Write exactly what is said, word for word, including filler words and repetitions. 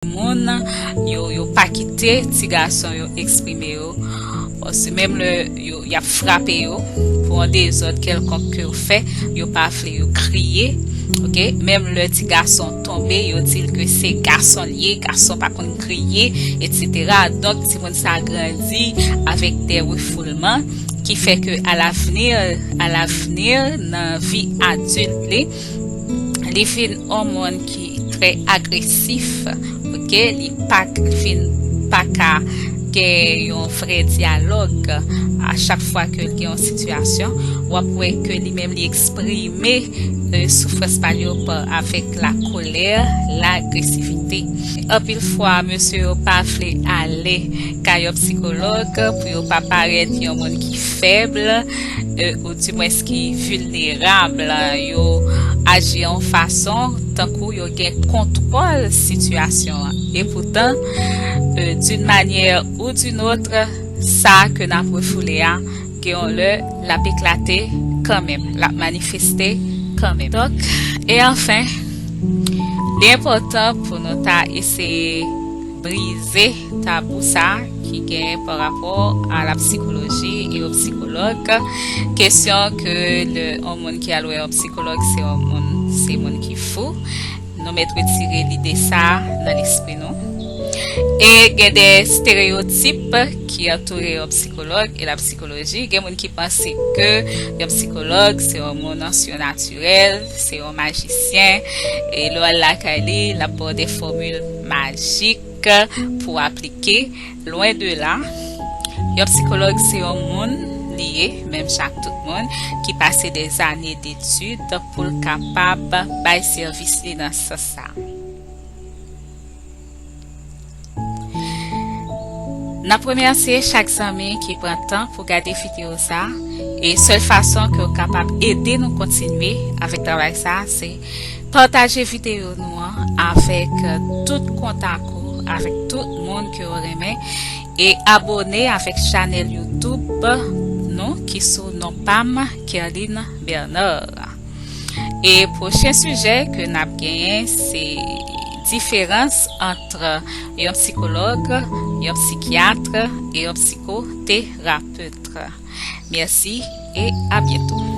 Moun, yo, yo pa kite ti gason yo eksprime yo. Paske menm lè yo, y ap frape yo pou yon dezòd kèlkonk ke yo fè, yo pa vle yo kriye. Oke? Menm lè ti gason tonbe, yo di l ke se gason l ye, gason pa konn kriye, etsetera. Donk, timoun sa grandi avèk de refoulman ki fè ke alavni, alavni nan vi adilt li, li vin yon moun ki trè agresif, oke, li pa k- vin pa ka gen yon vrè dyalòg. A chak fwa ke l gen yon sitiyasyon, w ap wè ke li menm li eksprime, e, soufrans pa l yo pa avèk la kolè, lagresivite. Anpil fwa, mesye yo pa vle ale kay yon sikològ pou yo pa parèt yon moun ki fèb, e, ou dimwens ki vilnerab. Yo aji yon fason tankou yo gen kontwòl sitiyasyon an. Epoutan, e, d'une manière ou d'une autre, sa ke n ap refoule a, gen yon lè, l ap eklate kanmenm, l ap manifeste kanmenm. Donk, e anfen, li enpòtan pou nou ta eseye brize tabou sa ki gen pa rapò a la psikoloji e yon psikològ. Kesyon ke lè yon moun ki al wè yon psikològ se yon moun, se moun ki fou. Nou mèt retire lide sa nan lespri nou. E gen de estereyotip ki antoure yon psikològ e la psikoloji. Gen moun ki panse ke yon psikològ se yon moun ansyen natirèl, se yon majisyen, e lè w al lakay li, l ap ba w de fòmil majik pou aplike. Lwen de la, yon psikològ se yon moun li ye, menm jan ak tout moun, ki pase de zane detid pou l kapab bay sèvis li nan sans sa. N ap remèsye chak zanmi ki pran tan pou gade videyo sa, e sèl fason ke w kapab ede nou kontinye avèk travay sa, se pataje videyo nou an avèk tout kontak ou, avèk tout moun ke w renmen, e abòne avèk chanèl YouTube nou ki sou non pa m, Kerline Bernard. E pwochen sijè ke n ap genyen se diferans ant yon psikològ, yon psikyat e yon psikoterapet. Mèsi e a byento.